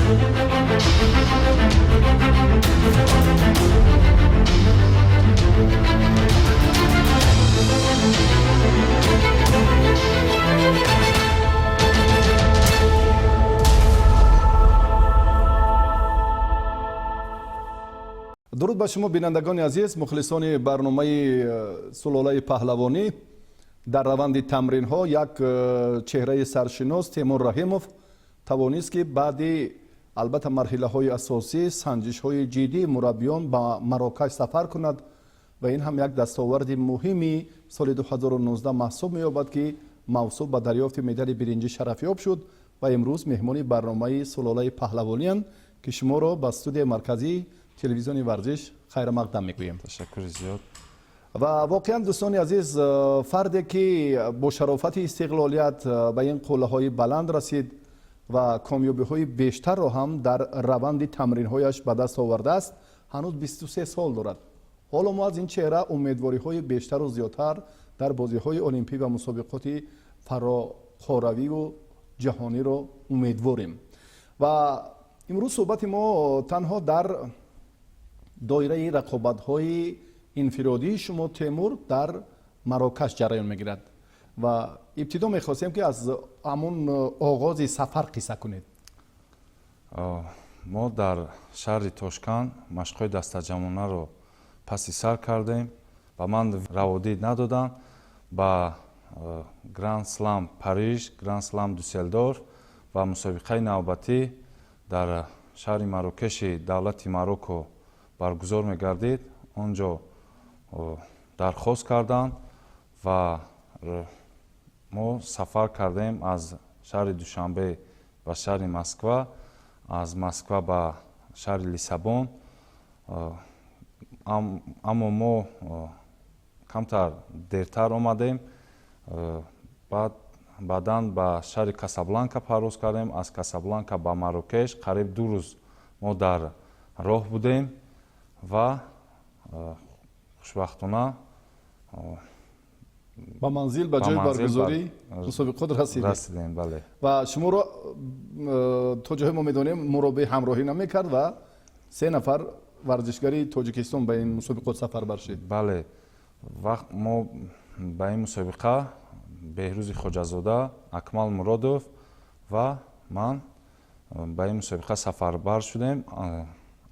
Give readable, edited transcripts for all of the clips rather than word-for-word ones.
Дуруд ба шумо, бинандагони азиз, мухлисони барномаи Сулолаи паҳлавонӣ. Дар раванди тамринҳо як чеҳраи саршинос, Темур Раҳимов, тавонист, ки баъди албатта марҳилаҳои асосӣ, санҷишҳои ҷиддии мураббиён ба Марокаш сафар кунад ва ин ҳам як дастоварди муҳими соли 2019 маҳсуб меёбад, ки мавсуф ба дарёфти медали биринҷӣ шарафёб шуд ва имрӯз меҳмони барномаи Сулолаи паҳлавониянд, ки шуморо ба студияи марказии телевизиони Варзиш хайрамақдам мегӯем. Ташаккури зиёд. Ва воқеан, дӯстони азиз, фарде ки бо шарофати истиқлолият ба ин қуллаҳои баланд расид ва комёбиҳои бештарро ҳам дар раванди тамринҳояш ба даст овардааст, ҳанӯз 23 сол дорад. Ҳоло мо аз ин чеҳра умедвориҳои бештару зиёдтар дар бозиҳои олимпӣ ва мусобиқоти фароқоравию ҷаҳониро умедворем. Ва имрӯз суҳбати мо танҳо дар доираи рақобатҳои инфиродии шумо, Темур, дар Марокаш ҷараён мегирад ва ибтидо мехостем, ки аз ҳамун оғози сафар қисса кунед. Мо дар шаҳри Тошканд машқҳои дастаҷамонаро паси сар кардем. Ба ман раводид надоданд ба Гранд Слам Париж, Гранд Слам Дюсселдорф ва мусобиқаи навбатӣ дар шаҳри Марокеши давлати Марокко баргузор мегардид. Он ҷо дархост карданд ва мо сафар кардем аз шаҳри Душанбе ба шаҳри Москва, аз Москва ба шаҳри Лиссабон. Аммо мо камтар дертар омадем. Баъдан ба шаҳри Касабланка парвоз кардем, аз Касабланка ба Марокеш. Қариб 2 рӯз мо дар роҳ будем ва хушбахтона ба манзил, ба ҷои баргузорӣ мусобиқот расидем. Расидем, бале. Ва шуморо, то ҷое мо медонем, мураббӣ ҳамроҳӣ намекард ва се нафар варзишгари Тоҷикистон ба ин мусобиқот сафар баршид. Бале, вақт мо ба ин мусобиқа Беҳрӯзи Хоҷазода, Акмал Муродов ва ман ба ин мусобиқа сафарбар шудем,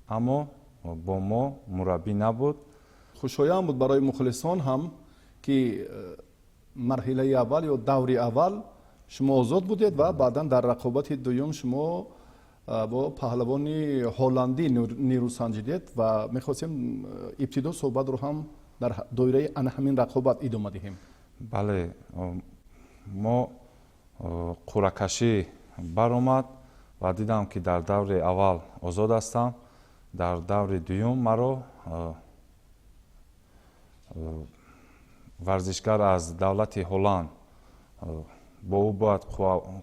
аммо бо мо мураббӣ набуд. Хушоянд буд барои мухлисон ҳам, ки марҳилаи аввал ё даври аввал шумо озод будед ва баъдан дар рақобати дуюм шумо бо паҳлавони ҳолландӣ нерӯ санҷидед ва мехостем ибтидо суҳбатро ҳам дар доираи ана ҳамин рақобат идома диҳем. Бале, мо қуръакашӣ баромад ва дидам, ки дар даври аввал озод ҳастам. Дар даври дуюм маро варзишгар аз давлати Ҳолланд, бо ӯ бояд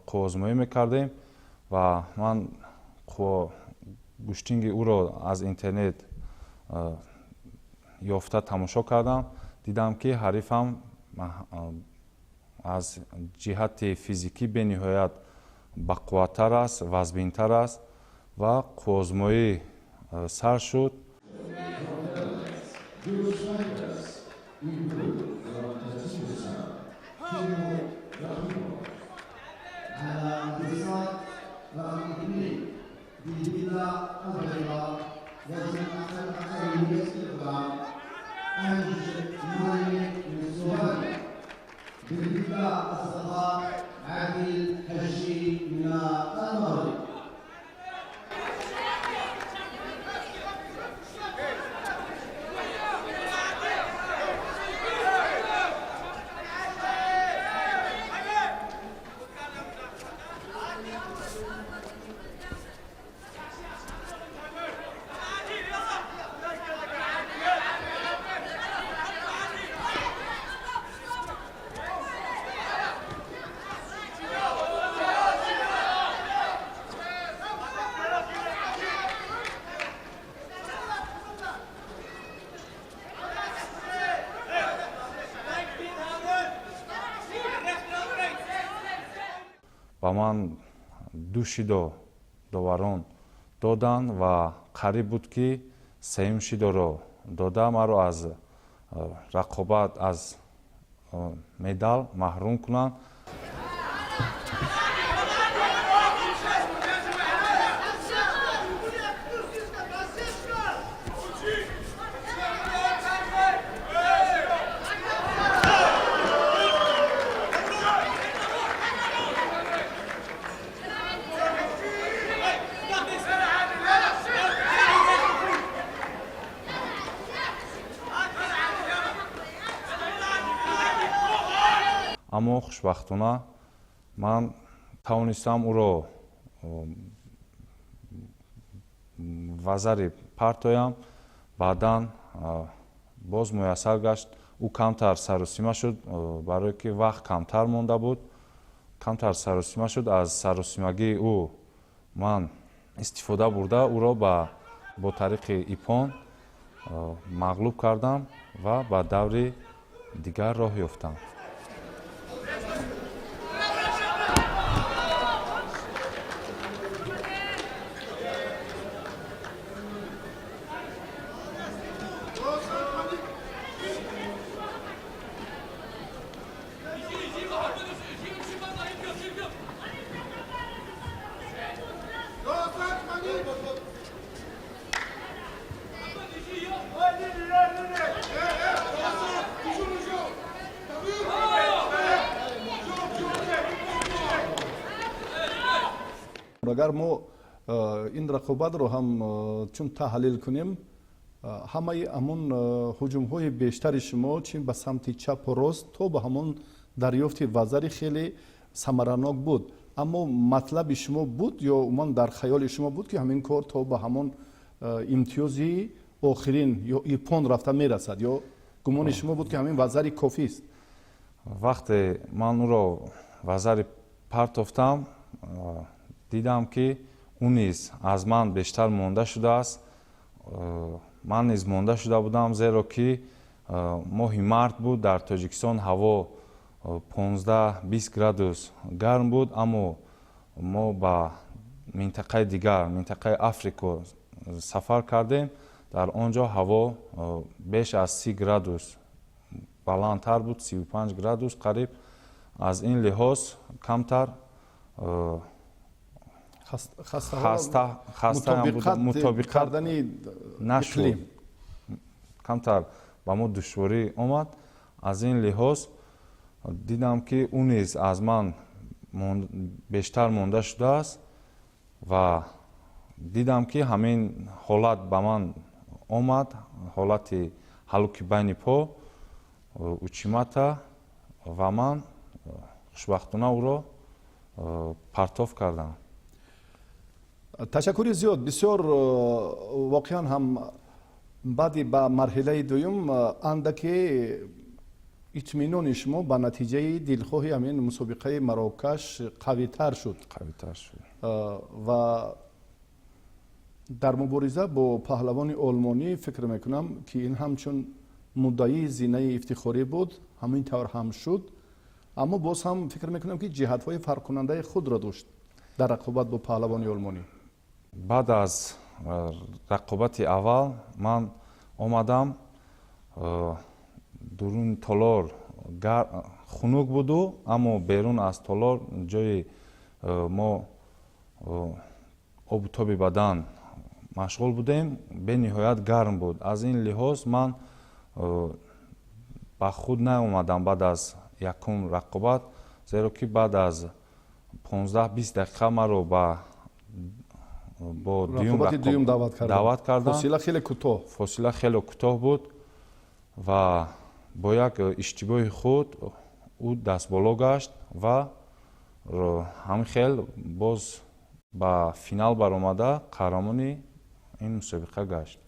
қувваозмоӣ мекардем ва ман гӯштинги ӯро аз интернет ёфта тамошо кардам. Дидам, ки ҳарифам аз ҷиҳати физикӣ бениҳоят бақувваттар аст, вазбинтар аст ва қувваозмоӣ сар шуд. Ба ман ду шидо доварон. доданд ва қариб буд, ки сеюм шидоро дода, маро аз рақобат, аз медал маҳрум кунанд. Аммо хушбахтона ман тавонистам ӯро вазари партоям. Баъдан боз муяссар гашт, ӯ камтар саросима шуд, барое ки вақт камтар монда буд, камтар саросима шуд. Аз саросимагии ӯ ман истифода бурда, ӯро бо тариқи ипон мағлуб кардам ва ба даври дигар роҳ ёфтам. Агар мо ин рақобатро ҳам чун таҳлил кунем, ҳамаи ҳамон ҳуҷумҳои бештари шумо чи ба самти чапу рост то ба ҳамон дарёфти вазари хеле самаранок буд. Аммо матлаби шумо буд ё умуман дар хаёли шумо буд, ки ҳамин кор то ба ҳамон имтиёзи охирин ё ипон рафта мерасад, ё гумони шумо буд, ки ҳамин вазари кофист? Вақте ман ӯро вазари партофтам, дидам, ки ӯ низ аз ман бештар монда шудааст. Ман низ монда шуда будам, зеро ки моҳи март буд, дар Тоҷикистон ҳаво 15-20 градус гарм буд, аммо мо ба минтақаи дигар, минтақаи Африко сафар кардем. Дар он ҷо ҳаво беш аз 30 градус баландтар буд, 35 градус қариб. Аз ин лиҳоз камтар мутобиқ кардани нашуд, камтар ба мо душворӣ омад. Аз ин лиҳоз дидам, ки ӯ низ аз ман бештар монда шудааст ва дидам, ки ҳамин ҳолат ба ман омад, ҳолати ҳалуки байни по, учимата, ва ман хушбахтона ӯро партоф кардам. Ташаккури зиёд. Бисёр воқеан ҳам баъди ба марҳилаи дуюм андаке итминони шумо ба натиҷаи дилхоҳи ҳамин мусобиқаи Марокаш қавитар шуд. Қавитар шуд. Ва дар мубориза бо паҳлавони олмонӣ фикр мекунам, ки ин ҳамчун муддаии зинаи ифтихорӣ буд, ҳамин тавр ҳам шуд. Аммо боз ҳам фикр мекунам, ки ҷиҳатҳои фарқкунандаи худро дошт дар рақобат бо паҳлавони олмонӣ. Баъд аз рақобати аввал ман омадам, дуруни толор хунук буду, аммо берун аз толор, ҷои мо обу тоби бадан машғул будем, бениҳоят гарм буд. Аз ин лиҳоз ман ба худ наомадам баъд аз якум рақобат, зеро ки баъд аз 15-20 дақиқа маро бо дуюм даъват карданд. Фосила хеле кӯтоҳ. Фосила хеле кӯтоҳ буд ва бо як иштибоҳи худ ӯ дастболо гашт ва ҳамин хел боз ба финал баромада, қаҳрамони ин мусобиқа гашт.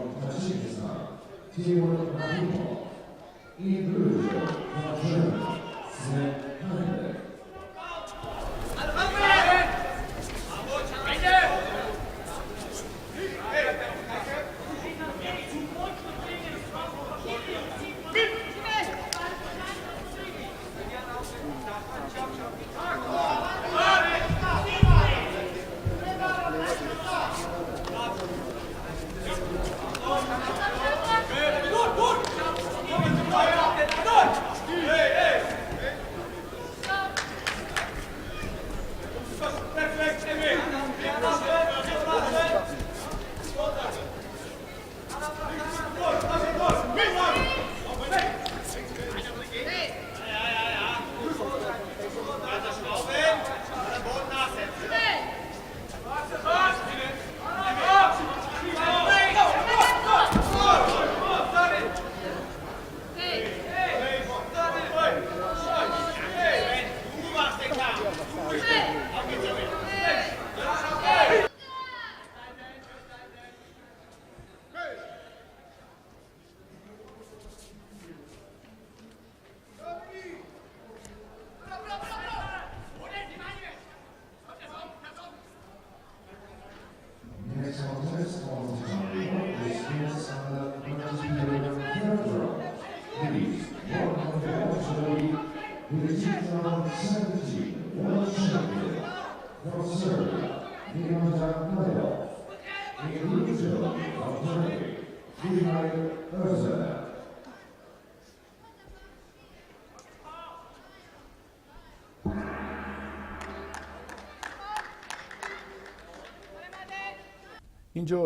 Инҷо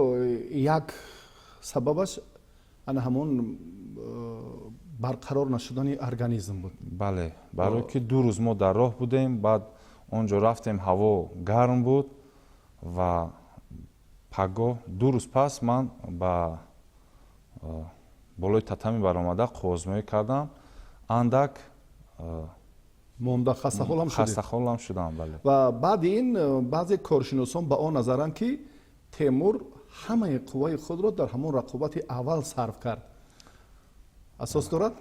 як сабабаш ана ҳамон барқарор нашудани организм буд. Бале, барое ки 2 рӯз мо дар роҳ будем, баъд он ҷо рафтем, ҳаво гарм буд ва пагоҳ 2 рӯз пас ман ба болои татами баромада қувваозмоӣ кардам, андак монда, хастаҳолам шудед. Хастаҳолам шудам, бале. Ва баъди ин баъзе коршиносон ба он назаранд, ки Темур ҳамаи қувваи худро дар ҳамон рақобати аввал сарф кард. Асос дорад?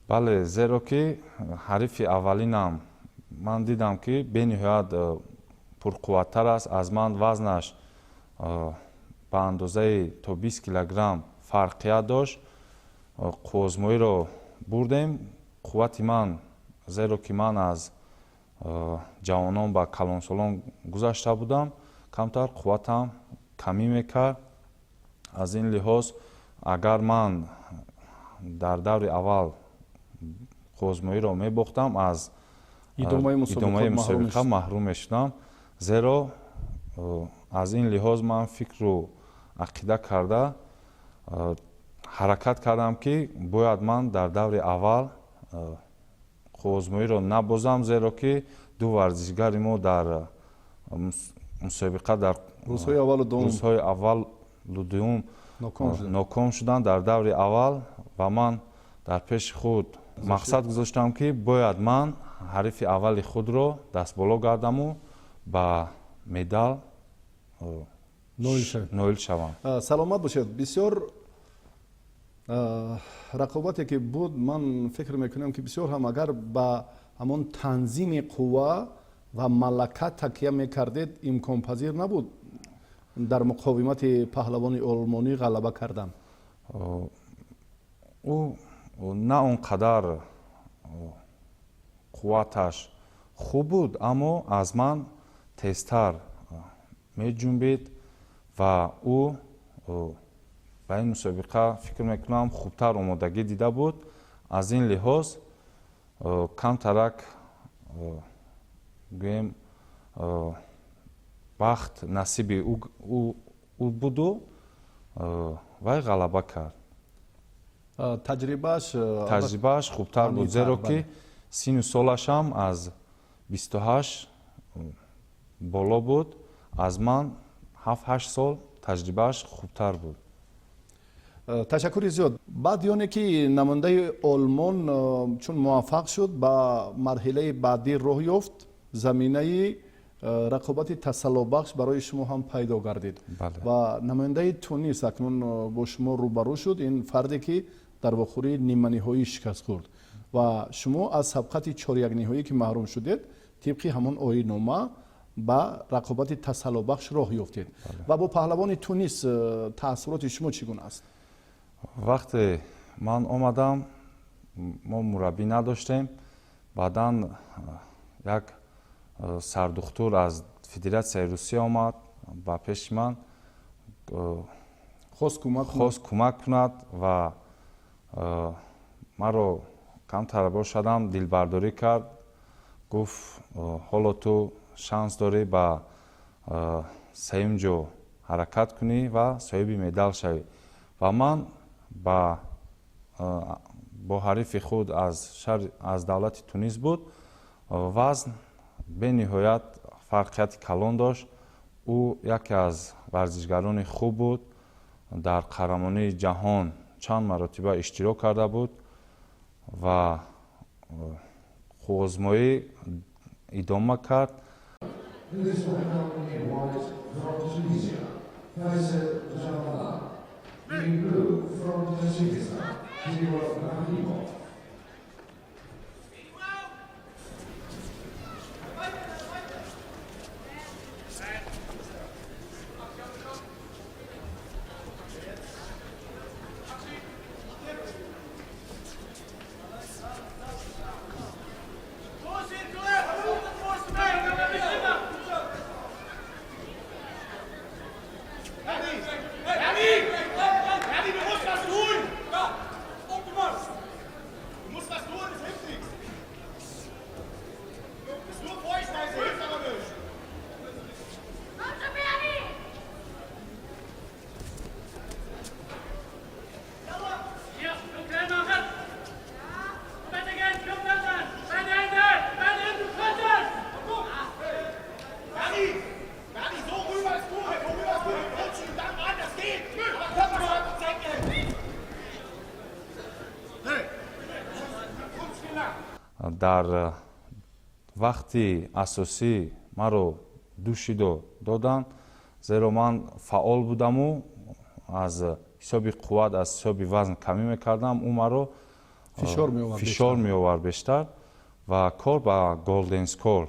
Бале, зеро ки ҳарифи аввалинам ман дидам, ки бениҳоят пурқувваттар аст аз ман, вазнаш ба андозаи то 20 килограмм фарқият дошт. Қувваозмоиро бурдем. Қуввати ман, зеро ки ман аз ҷавонон ба калонсолон гузашта будам, камтар қувватам камӣ мекард. Аз ин лиҳоз, агар ман дар даври аввал қувваозмоиро мебохтам, аз идомаи мусобиқа маҳрум мешудам. Зеро аз ин лиҳоз ман фикру ақида карда ҳаракат кардам, ки бояд ман дар даври аввал қувваозмоиро набозам, зеро ки ду варзишгари мо дар мусобиқа дар рӯзҳои аввалу дуюм ноком шуданд дар даври аввал ва ман дар пеши худ мақсад гузоштам, ки бояд ман ҳарифи аввали худро дастболо гардаму ба медал ноил шавам. Саломат бошед. Бисёр рақобате ки буд, ман фикр мекунам, ки бисёр ҳам агар ба ҳамон танзими қувва ва малака такя мекардед, имконпазир набуд дар муқовимати паҳлавони олмонӣ ғалаба кардан. Ӯ на он қадар қувваташ хуб буд, аммо аз ман тезтар меҷунбид ва ӯ ба ин мусобиқа, фикр мекунам, хубтар омодагӣ дида буд. Аз ин лиҳоз камтарак, гӯем, бахт насиби ӯ буду вай ғалаба кард. Таҷрибааш хубтар буд, зеро ки сину солашам аз 28 боло буд, аз ман 7-8 сол таҷрибааш хубтар буд. Ташаккури зиёд. Баъди оне ки намояндаи Олмон чун муваффақ шуд, ба марҳилаи баъдӣ роҳ ёфт, заминаи рақобати тасаллобахш барои шумо ҳам пайдо гардид ва намояндаи Тунис акнун бо шумо рӯбарӯ шуд. Ин фарде ки дар вохӯрии ниманиҳоӣ шикаст хӯрд ва шумо аз сабқати чорякниҳоӣ ки маҳрум шудед, тибқи ҳамон оинома ба рақобати тасаллобахш роҳ ёфтед. Ва бо паҳлавони Тунис таассуроти шумо чӣ гуна аст? Вақте ман омадам, мо мураббӣ надоштем. Баъдан як сардухтур аз Федератсияи Русия омад ба пеши ман, хост кӯмак кунад ва маро камтар бошадам дилбардорӣ кард. Гуфт, ҳоло ту шанс дорӣ ба сеюм ҷо ҳаракат кунӣ ва соҳиби медал шавӣ. Ва ман бо ҳарифи худ аз давлати Тунис буд, вазн бениҳоят фарқияти калон дошт. Ӯ яке аз варзишгарони хуб буд, дар қаҳрамонии ҷаҳон чанд маротиба иштирок карда буд ва қувваозмоӣ идома кард. Дар вақти асосӣ маро ду шидо доданд, зеро ман фаъол будаму аз ҳисоби қувват, аз ҳисоби вазн камӣ мекардам, ӯ маро фишор меовард бештар ва кор ба golden score,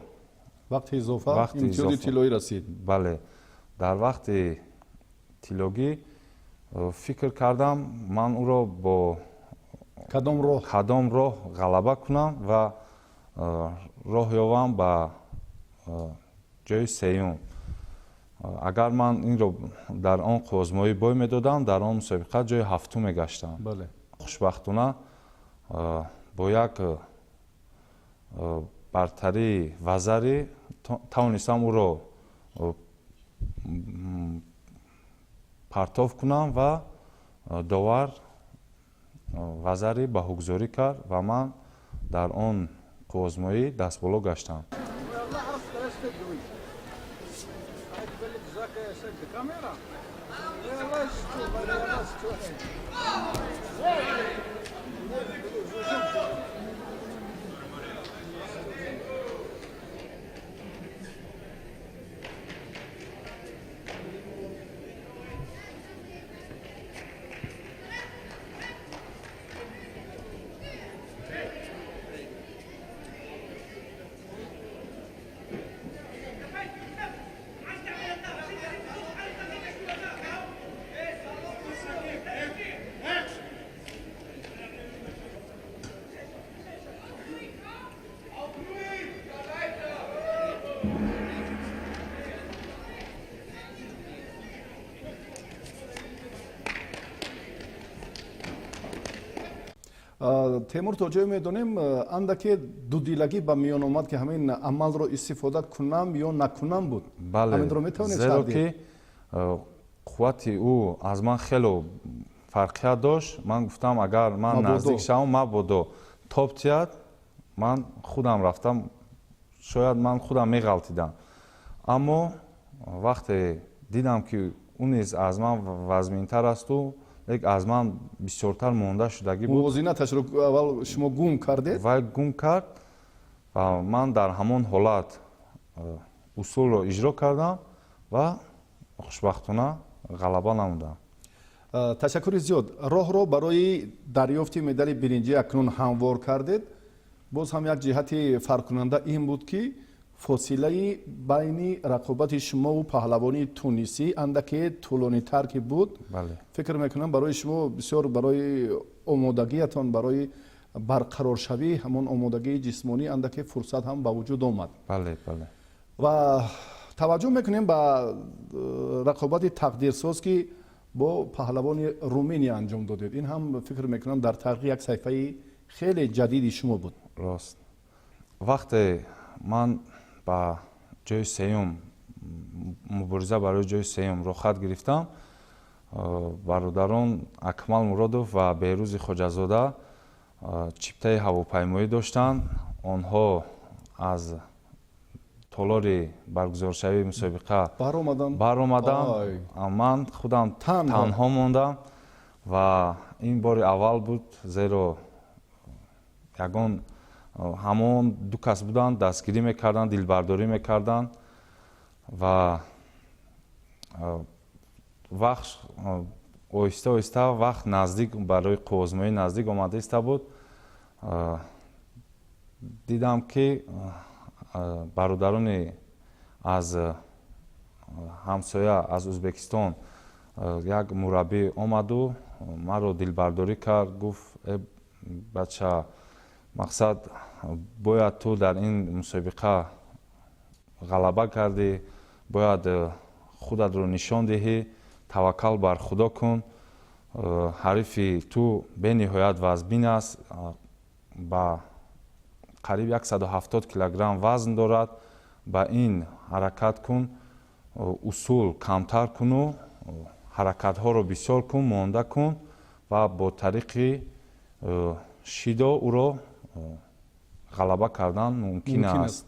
вақти изофа, имтиёзи тиллоӣ расид. Бале, дар вақти тиллогӣ фикр кардам, ман ӯро бо кадом роҳ ғалаба кунам ва роҳ ёвам ба ҷои сеюм. Агар ман инро дар он қувваозмоӣ бой медодам, дар он мусобиқа ҷои ҳафтум мегаштам. Хушбахтона, бо як бартарии вазарӣ тавонистам ӯро партов кунам ва довар вазарӣ баҳогузорӣ кард ва ман дар он қувваозмоӣ дастболо гаштам. Темур, то ҷое медонем, андаке дудилагӣ ба миён омад, ки ҳамин амалро истифода кунам ё накунам буд. Бале, зеро ки қуввати ӯ аз ман хело фарқият дошт. Ман гуфтам, агар ман наздик шавам, мабодо тоб тиҳад, ман худам рафтам, шояд ман худам меғалтидам. Аммо вақте дидам, ки ӯ низ аз ман вазминтар асту лек аз ман бисёртар монда шудагӣ буд. Мувозинаташро аввал шумо гум кардед? Вай гум кард ва ман дар ҳамон ҳолат усулро иҷро кардам ва хушбахтона ғалаба намудам. Ташаккури зиёд. Роҳро барои дарёфти медали биринҷӣ акнун ҳамвор кардед. Боз ҳам як ҷиҳати фарқкунанда ин буд, ки фосилаи байни рақобати шумову паҳлавони тунисӣ андаке тӯлонитар ки буд. Фикр мекунам, барои шумо бисёр, барои омодагиятон, барои барқароршавии ҳамон омодагии ҷисмонӣ андаке фурсат ҳам ба вуҷуд омад. Бале, бале. Ва таваҷҷӯҳ мекунем ба рақобати тақдирсоз, ки бо паҳлавони Руминия анҷом додед. Ин ҳам, фикр мекунам, дар таърихи як саҳифаи хеле ҷадиди шумо буд. Рост, вақте ман ба ҷои сеюм, мубориза барои ҷои сеюм роҳхат гирифтам, бародарон Акмал Муродов ва Беҳрӯзи Хоҷазода чиптаи ҳавопаймоӣ доштанд. Онҳо аз толори баргузоршавии мусобиқа баромаданд. Ман худам танҳо мондам ва ин бори аввал буд, зеро ягон ҳамон ду кас буданд, дастгирӣ мекарданд, дилбардорӣ мекарданд. Ва вақт оҳиста оҳиста вақт наздик барои қувваозмоӣ наздик омада иста буд. Дидам, ки бародарони аз ҳамсоя, аз Ӯзбекистон як мураббӣ омаду маро дилбардорӣ кард, гуфт: «Э бача, мақсад, бояд ту дар ин мусобиқа ғалаба кардӣ, бояд худатро нишон диҳӣ, таваккал бар Худо кун, ҳарифи ту бениҳоят вазбин аст, ба қариб 170 килограмм вазн дорад, ба ин ҳаракат кун, усул камтар куну ҳаракатҳоро бисёр кун, монда кун ва бо тариқи шидо ӯро ғалаба кардан мумкин аст».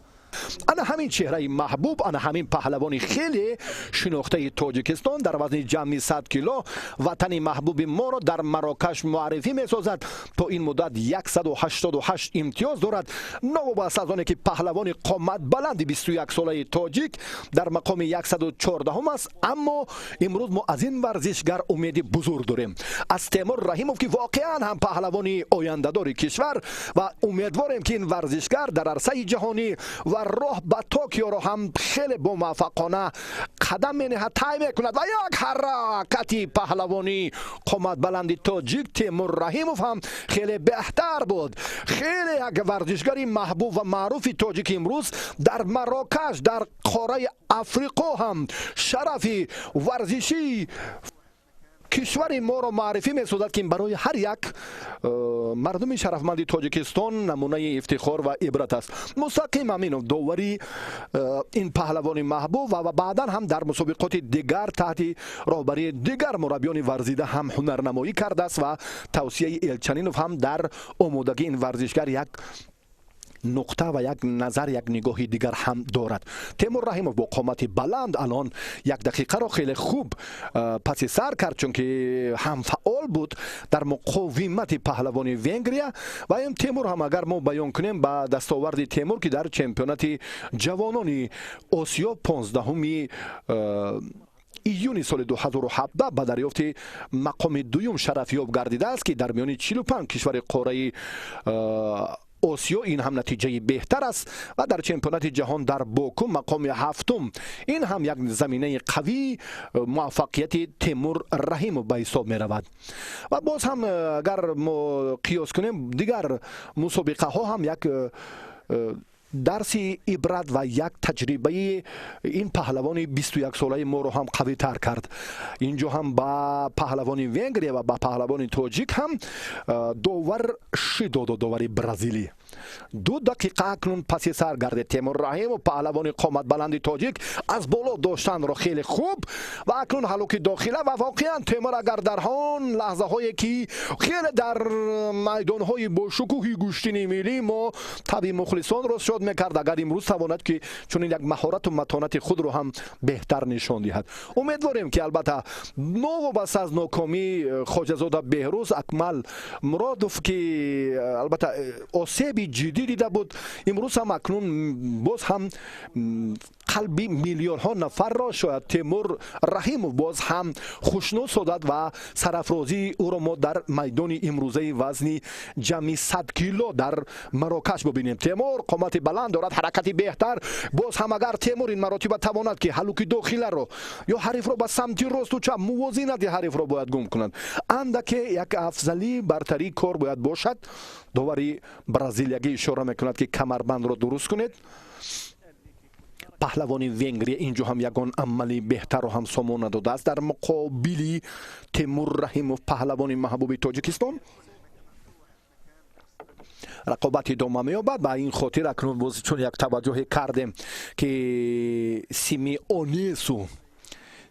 Ана ҳамин чеҳраи маҳбуб, ана ҳамин паҳлавони хеле шинохтаи Тоҷикистон дар вазни ҷамъи 100 кило ватани маҳбуби моро дар Марокаш муаррифӣ месозад. То ин муддат 188 имтиёз дорад. Новобаста аз оне ки паҳлавони қоматбаланди 21-солаи тоҷик дар мақоми 114 аст, аммо имрӯз мо аз ин варзишгар умеди бузург дорем, аз Темур Раҳимов, ки воқеан ҳам паҳлавони ояндадори кишвар, ва умедворем, ки ин варзишгар дар арсаи ҷаҳонӣ ва роҳ ба Токиоро ҳам хеле бомуваффақона қадам менеҳад, тай мекунад. Ва як ҳаракати паҳлавонӣ қоматбаланди тоҷик Темур Раҳимов ҳам хеле беҳтар буд. Хеле як варзишгари маҳбуб ва маъруфи тоҷик имрӯз дар Марокаш, дар қораи Африқо ҳам шарафи варзишии кишвари моро муаррифӣ месозад, ки барои ҳар як мардуми шарафманди Тоҷикистон намунаи ифтихор ва ибрат аст. Мустақим Аминов, довари ин паҳлавони маҳбуб, ва баъдан ҳам дар мусобиқоти дигар таҳти роҳбарии дигар мураббиёни варзида ҳам ҳунарнамоӣ кардааст, ва тавсияи Элчанинов ҳам дар омодагии ин варзишгар як нуқта ва як назар, як нигоҳи дигар ҳам дорад. Темур Раҳимов бо қомати баланд алон як дақиқаро хеле хуб паси сар кард, чунки ҳам фаъол буд дар муқовимати паҳлавони Венгрия. Ва ин Темур ҳам, агар мо баён кунем ба дастоварди Темур, ки дар чемпионати ҷавонони Осиё 15 июни соли 2017 ба дарёфти мақоми дуюм шарафёб гардидааст, ки дар миёни 45 кишвари қораи Осиё ин ҳам натиҷаи беҳтар аст, ва дар чемпионати ҷаҳон дар Боку мақоми ҳафтум. Ин ҳам як заминаи қавии муваффақияти Темур Раҳимов ба ҳисоб меравад. Ва боз ҳам агар мо қиёс кунем, дигар мусобиқаҳо ҳам як дарси ибрат ва як таҷрибаи ин паҳлавони 21-солаи моро ҳам қавитар кард. Инҷо ҳам ба паҳлавони Венгрия ва ба паҳлавони тоҷик ҳам довар шидо дод, довари бразилӣ. 2 дақиқа акнун паси сар гардид. Темур Раҳимов, паҳлавони қоматбаланди тоҷик, аз боло доштанро хеле хуб ва акнун ҳалуки дохила. Ва воқеан Темур агар дар он лаҳзаҳое, ки хеле дар майдонҳои бошукӯҳи гӯштини миллӣ мо таби мухлисонро шод мекард, агар имрӯз тавонад, ки чунин як маҳорату матонати худро ҳам беҳтар нишон диҳад, умедворем, ки албатта новобаста аз нокомии Хоҷазода Беҳрӯз, Акмал Муродов, ки албатта осеби ҷиддӣ дида буд, имрӯз ҳам акнун боз ҳам қалби миллионҳо нафарро шояд Темур Раҳимов боз ҳам хушнуд созад ва сарафрозии ӯро мо дар майдони имрӯзаи вазни ҷамъи 100 кило дар Марокаш бибинем. Темур қомати баланд дорад, ҳаракати беҳтар. Боз ҳам агар Темур ин маротиба тавонад, ки ҳалуки дохиларо ё ҳарифро ба самти росту чап, мувозинати ҳарифро бояд гум кунад, андаке як афзалӣ, бартарии кор бояд бошад. Довари бразилиягӣ ишора мекунад, ки камарбандро дуруст кунед. Паҳлавони Венгрия инҷо ҳам ягон амали беҳтарро ҳам сомон надодааст дар муқобили Темур Раҳимов, паҳлавони маҳбуби Тоҷикистон. Рақобат идома меёбад. Ба ин хотир акнун боз чун як таваҷҷӯҳе кардем, ки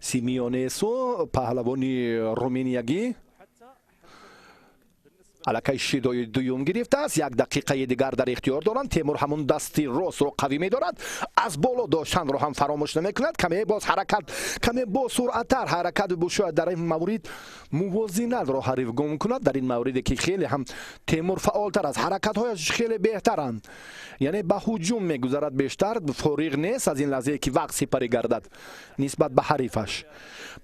Симионесу, паҳлавони руминиягӣ, аллакай шидои дуюм гирифтааст, як дақиқаи дигар дар ихтиёр доранд. Темур ҳамун дасти ростро қавӣ медорад, аз боло доштанро ҳам фаромӯш намекунад. Каме боз ҳаракат, каме бо суръаттар ҳаракат, шояд дар ин маврид мувозинатро ҳариф гум кунад. Дар ин мавриде ки хеле ҳам Темур фаъолтар аст, ҳаракатҳояш хеле беҳтаранд, яъне ба ҳуҷум мегузарад бештар, фориғ нест аз ин лаҳзае, ки вақт сипарӣ гардад нисбат ба ҳарифаш.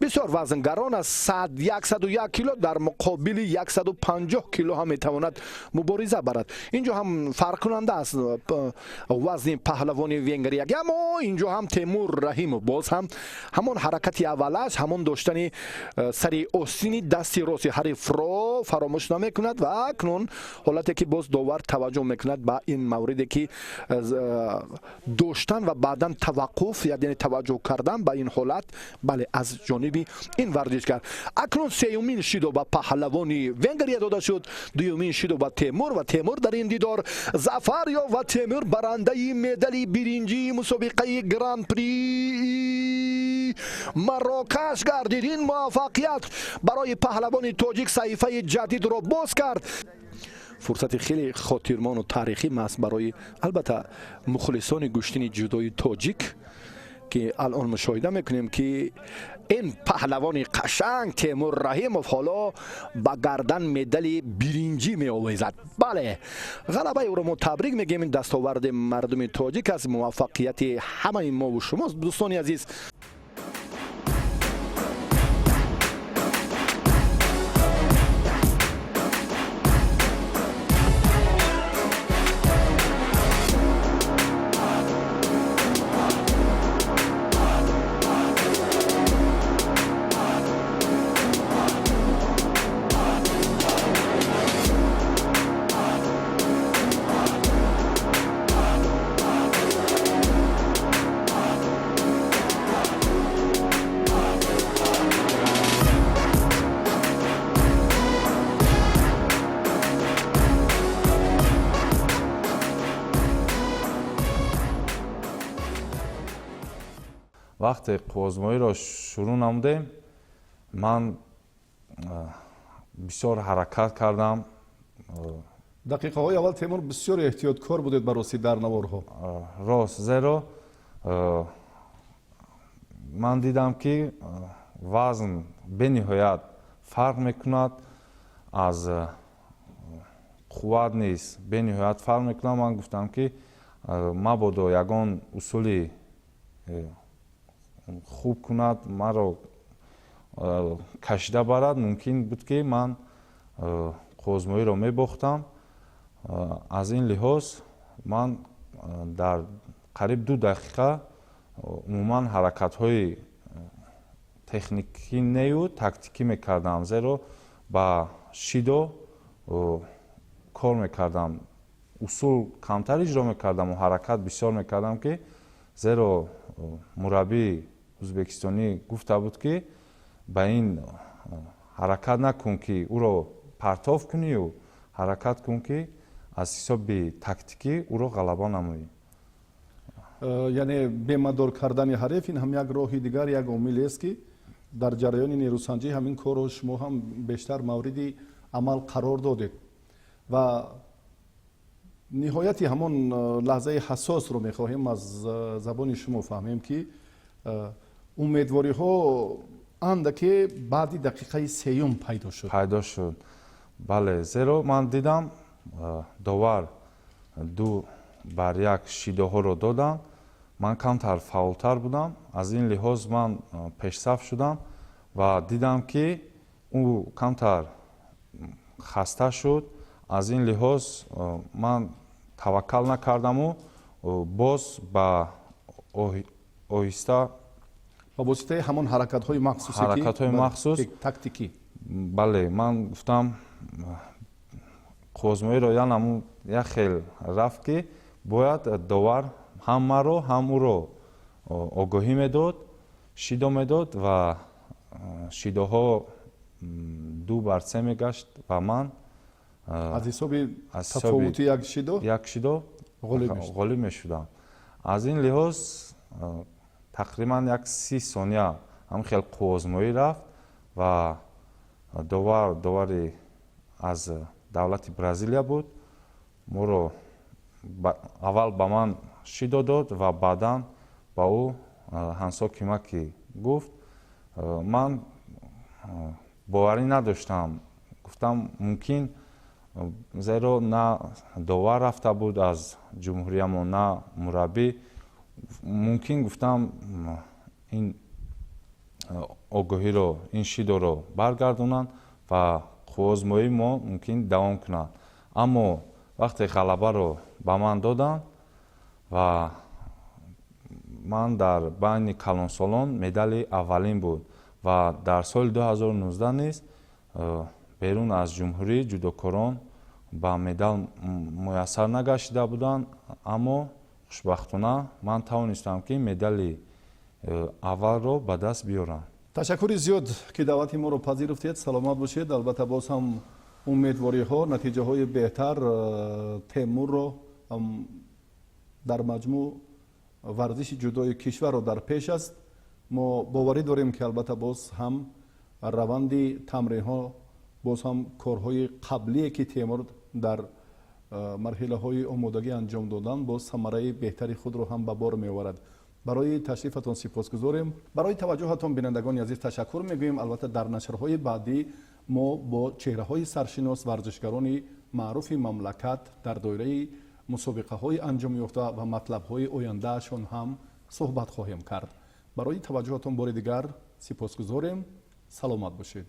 Бисёр вазнгарон аст, 101 кило дар муқобили 150 кило ҳам метавонад мубориза барад. Инҷо ҳам фарқкунанда аст вазни паҳлавони венгриягӣ, аммо инҷо ҳам Темур Раҳимов боз ҳам ҳамон ҳаракати аввалаш, ҳамон доштани сари остини дасти рости ҳарифро фаромӯш намекунад. Ва акнун ҳолате, ки боз довар таваҷҷӯҳ мекунад ба ин мавриде, ки доштан ва баъдан таваққуф, яъне таваҷҷӯҳ кардан ба ин ҳолат, бале, аз ҷониби ин варзишгар. Акнун сеюмин шидо ба паҳлавони Венгрия дода шуд, дуюмин шидо ба Темур, ва Темур дар ин дидор зафар ёфт ва Темур барандаи медали биринҷии мусобиқаи Гран-при Марокаш гардид. Ин муваффақият барои паҳлавони тоҷик саҳифаи ҷадидро боз кард. Фурсати хеле хотирмону таърихӣ маст барои, албатта, мухлисони гӯштини ҷудои тоҷик, ки алон мушоҳида мекунем, ки ин паҳлавони қашанг Темур Раҳимов ҳоло ба гардан медали биринҷӣ меовезад. Бале, ғалабаи ӯро мо табрик мегӯем. Ин дастоварди мардуми тоҷик аст, муваффақияти ҳамаи мову шумост, дӯстони азиз. Вақте қувваозмоиро шурӯъ намудем, ман бисёр ҳаракат кардам. Дақиқаҳои аввал, Темур, бисёр эҳтиёткор будед ба ростӣ дар наворҳо. Рост, зеро ман дидам, ки вазн бениҳоят фарқ мекунад, аз қувват низ бениҳоят фарқ мекунад. Ман гуфтам, ки мабодо ягон усули хуб кунад, маро кашида барад, мумкин буд, ки ман қувваозмоиро мебохтам. Аз ин лиҳоз ман дар қариб 2 дақиқа умуман ҳаракатҳои техникӣ нею тактикӣ мекардам, зеро ба шидо кор мекардам, усул камтар иҷро мекардаму ҳаракат бисёр мекардам, ки зеро мураббии ӯзбекистонӣ гуфта буд, ки ба ин ҳаракат накун, ки ӯро партов кунию ҳаракат кун, ки аз ҳисоби тактикӣ ӯро ғалаба намоӣ. Яъне бемадор кардани ҳариф ин ҳам як роҳи дигар, як омилест, ки дар ҷараёни нерӯсанҷӣ ҳамин корро шумо ҳам бештар мавриди амал қарор додед. Ва ниҳояти ҳамон лаҳзаи ҳассосро мехоҳем аз забони шумо фаҳмем, ки умедвориҳо андаке баъди дақиқаи сеюм пайдо шуд. Пайдо шуд, бале, зеро ман дидам, довар 2 бар 1 шидоҳоро додам. Ман камтар фаъолтар будам, аз ин лиҳоз ман пешсаф шудам ва дидам, ки ӯ камтар хаста шуд. Аз ин лиҳоз ман таваккал накардаму боз ба оҳиста ба воситаи ҳамон ҳаракатҳои махсусе. Ҳаракатҳои махсус. Тактикӣ. Бале, ман гуфтам, қувваозмоиро янаму як хел рафт, ки бояд довар ҳам маро, ҳам ӯро огоҳӣ медод, шидо медод ва шидоҳо 2 бар 3 мегашт ва ман аз ҳисоби тафовути як шидо як шидо ғолиб мешудам. Аз ин лиҳоз тақрибан як 30 сония ҳамин хел қувваозмоӣ рафт ва довар, довари аз давлати Бразилия буд, моро аввал ба ман шидо дод ва баъдан ба ӯ ҳансо-кимаки гуфт. Ман боварӣ надоштам, гуфтам, мумкин, зеро на довар рафта буд аз ҷумҳуриямон, на мураббӣ. Мумкин, гуфтам, ин огоҳиро, ин шидоро баргардонанд ва қувваозмоии мо мумкин давом кунад. Аммо вақте ғалабаро ба ман доданд ва ман дар байни калонсолон медали аввалин буд ва дар соли 2019 низ берун аз ҷумҳурӣ ҷудокорон ба медал муяссар нагаштида буданд, аммо хушбахтона ман тавонистам, ки медали аввалро ба даст биёрам. Ташаккури зиёд, ки даъвати моро пазируфтед. Саломат бошед. Албатта, боз ҳам умедвориҳо, натиҷаҳои беҳтар Темурро, дар маҷмӯъ варзиши ҷудои кишварро дар пеш аст. Мо боварӣ дорем, ки албатта боз ҳам раванди тамринҳо, боз ҳам корҳои қаблие, ки Темур Дар марҳилаҳои омодагӣ анҷом додан боз самараи беҳтари худро ҳам ба бор меоварад. Барои ташрифатон сипосгузорем. Барои таваҷҷӯҳатон, бинандагони азиз, ташаккур мегӯем. Албатта, дар нашрҳои баъдӣ мо бо чеҳраҳои саршинос, варзишгарони маъруфи мамлакат дар доираи мусобиқаҳои анҷом ёфта ва матлабҳои ояндаашон ҳам суҳбат хоҳем кард. Барои таваҷҷӯҳатон бори дигар сипосгузорем. Саломат бошед.